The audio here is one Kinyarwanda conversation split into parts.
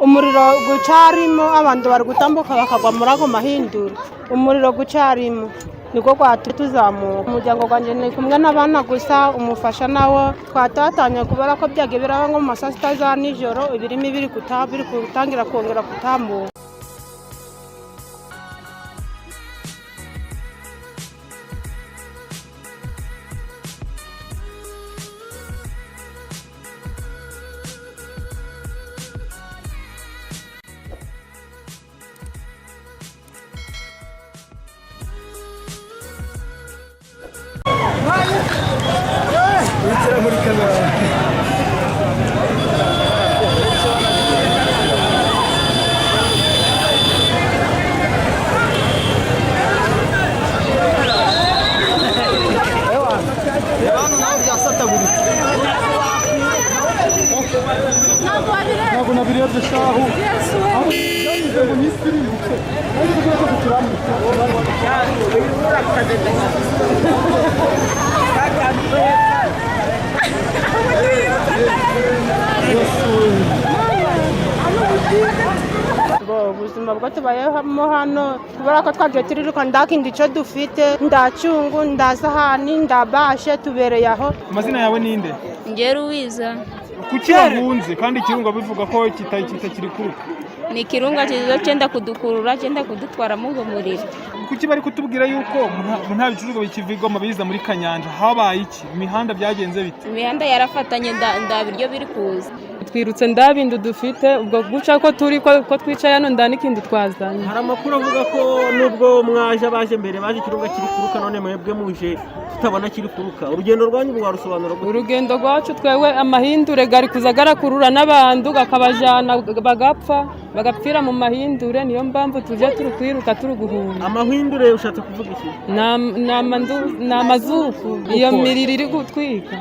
Umuriro gucarimo, abantu bari gutambuka bakagwa muri ago mahindura. Umuriro gucarimo niko tuzamuka. Umuryango wanjye ni kumwe n'abana gusa, umufasha nawo twatatanye kubera ko byagiye biraba nko mu ma saa sita za nijoro, ibirimi biri gutangira kongera gutambuka. Ntabwo nabirebye shahu, byanyuze ngo nyisirimutse ariko kubera ko turamutse. Bo ubuzima bwo tubayemo hano, kubera ko twagiye turiruka, nta kindi cyo dufite, nda cyungu, nda sahani, nda bashe, tubereye aho. Amazina yawe ninde? Ngera uwiza. Kuki wahunze kandi ikirunga bivuga ko kitakiri kuruka? Ni ikirunga kiza cyenda kudukurura, cyenda kudutwaramo uwo muriro. Kuki bari kutubwira yuko nta bicuruzwa bikiva i Goma biza muri Kanyanja? Habaye iki? Imihanda byagenze bite? Imihanda yarafatanye, nda biryo biri kuza. Twirutse nda bindi dufite, ubwo guca ko turi ko twicaye hano nda n'ikindi twazanye. Hari amakuru avuga ko nubwo mwaje, abaje mbere baje ikirunga kiri kuruka, none mwebwe muje tutabona kiri kuruka. Urugendo rwanyu rwarusobanura gute? Urugendo rwacu twewe, amahindure gari kuza garakurura n'abantu, gakabajana bagapfa, bagapfira mu mahindure. Niyo mpamvu tuje turi kwiruka, turi guhunga. Amahindure ushatse kuvuga iki? Ni amazuku, iyo miriro iri gutwika.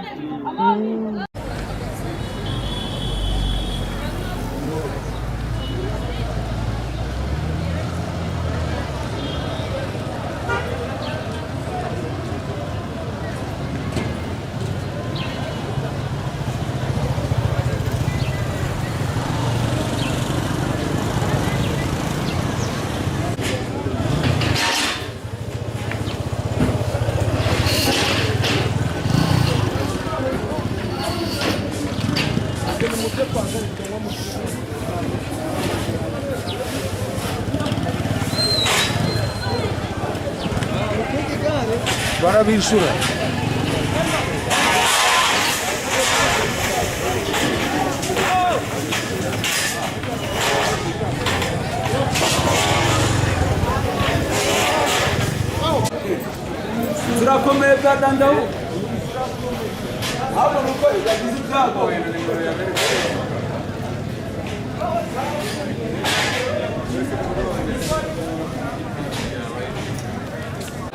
Barabishura. Turakomeye bwa dandawu, ahubwo ni uko yagize ibyago.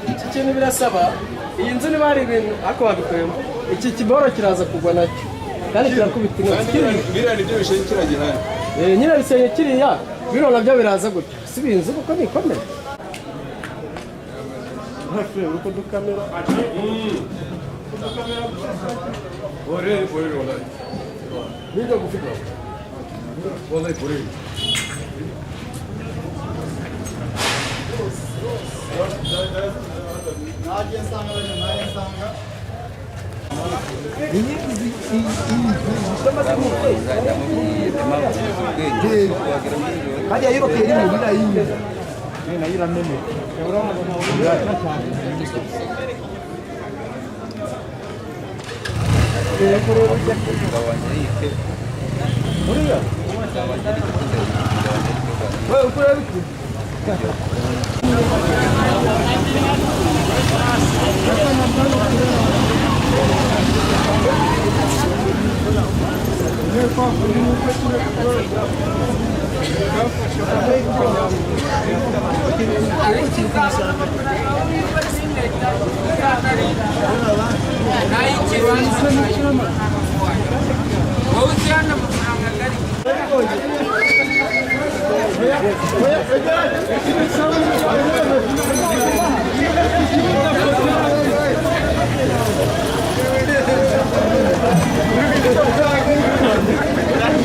Iki kintu birasaba iyi nzu, niba hari ibintu ariko babikuyemo, iki kiboro kiraza kugwa nacyo kandi kirakubita inka kiriya. Biriya nibyo bishenye kiriya gihari. Nyine bisenye kiriya, bino nabyo biraza gutyo. Si iyi nzu kuko nikomeye uko dukamera. Biga gufika. Hariya yubakeye rimwe biriya.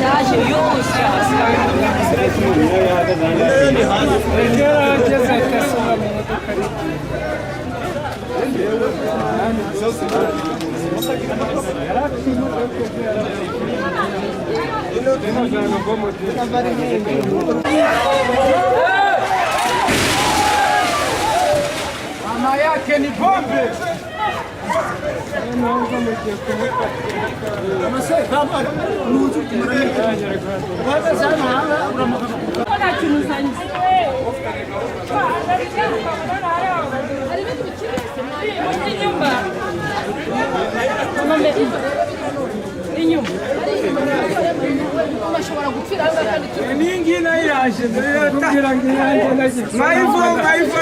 Yaje yose. Mama yake ni pombe. Ningi na iraje mayivo mayivo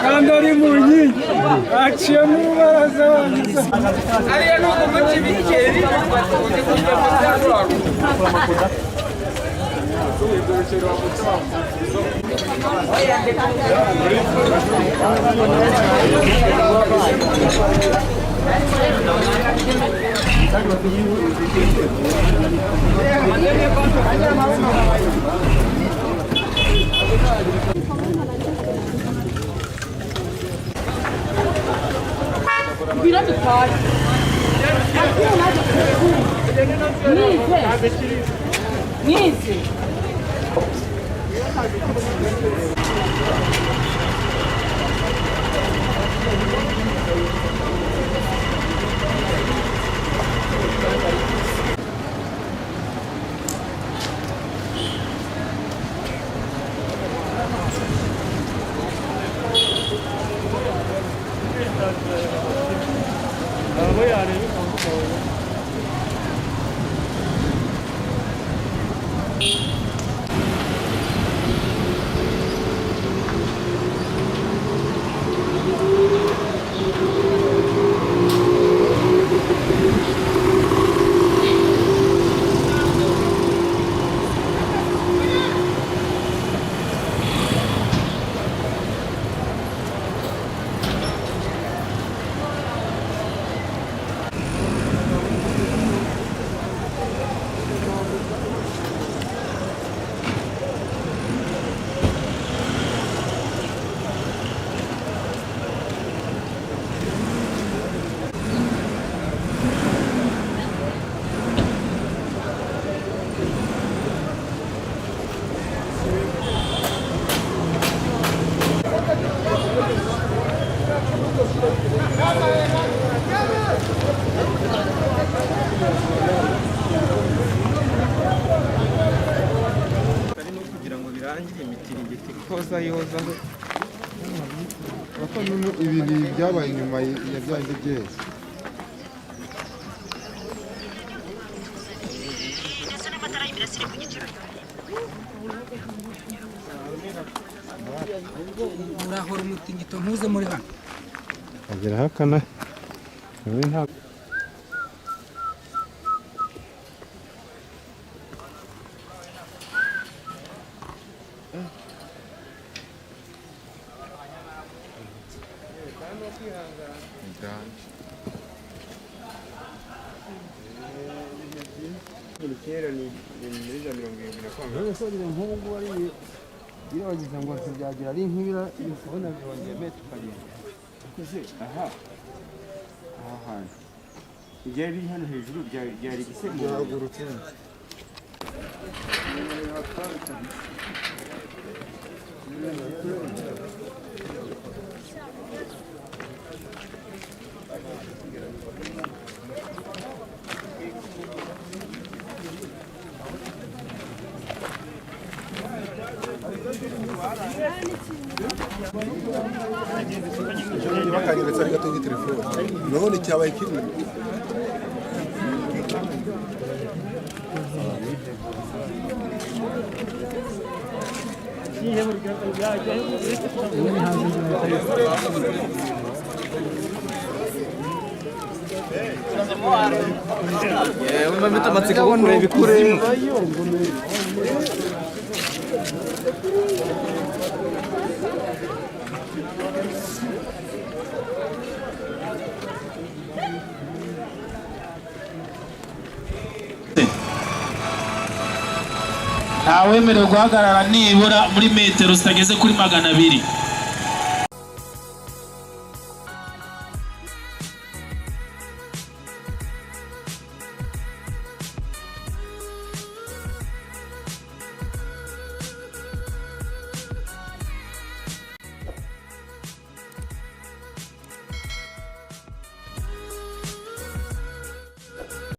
kandi ari mu nkiki aciyemo urubaraza. Ariya ni umuti bikeri. Ibi byabaye nyuma ya byanjye byeze. Murahora umutingito ntuze muri hano. Agera hakana. Birabagize ngo tubyagira ari nk'ibira kubona byongeye tukagenda. Aha aha hantu ibyari biri hano hejuru byari igisembo. Bakanyeretse ari gato telefone none cyabaye kinini. Ntawemerewe guhagarara nibura muri metero zitageze kuri 200.